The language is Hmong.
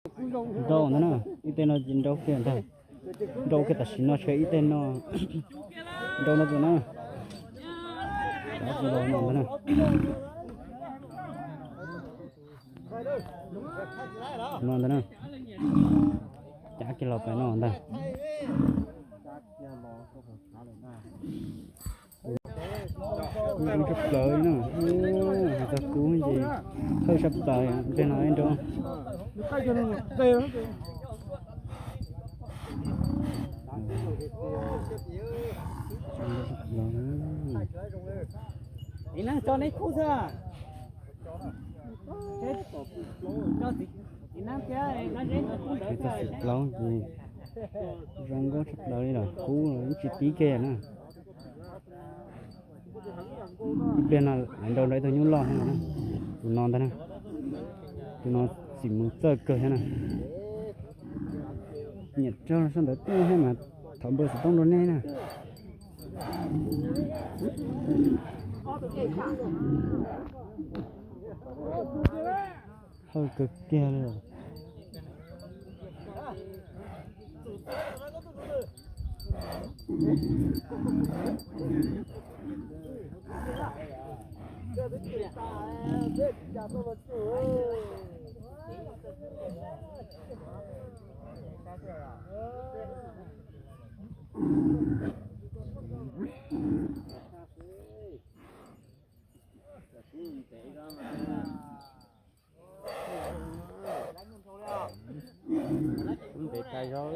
Nrau ntag na, ib teg no ces nrau kiag ntag. Nrau kiag tam sim no tshuav ib teg no. Nrau no tus na. Nrau no ntag na. No ntag na. Cav kiag los pem no ntag. Zoo sab plaws li na. Hais txog kub ces hawj sab plaws, nplej no ib nrau. Hais txog xim plaub ces zoo nkauj sab plaws li lawm, kub los yeej tsis tib kiag na. Ib pliag no lawv nrau nrau ib tug nyuj loj thiab no na. Tus no ntag na. Tus no xim mus txawj kawg thiab na. Nyiam raug sab ntawd tuaj thiab mas thov npawb xov tooj rau nej na. Hawj kawg kiag li. Ntev tas zog.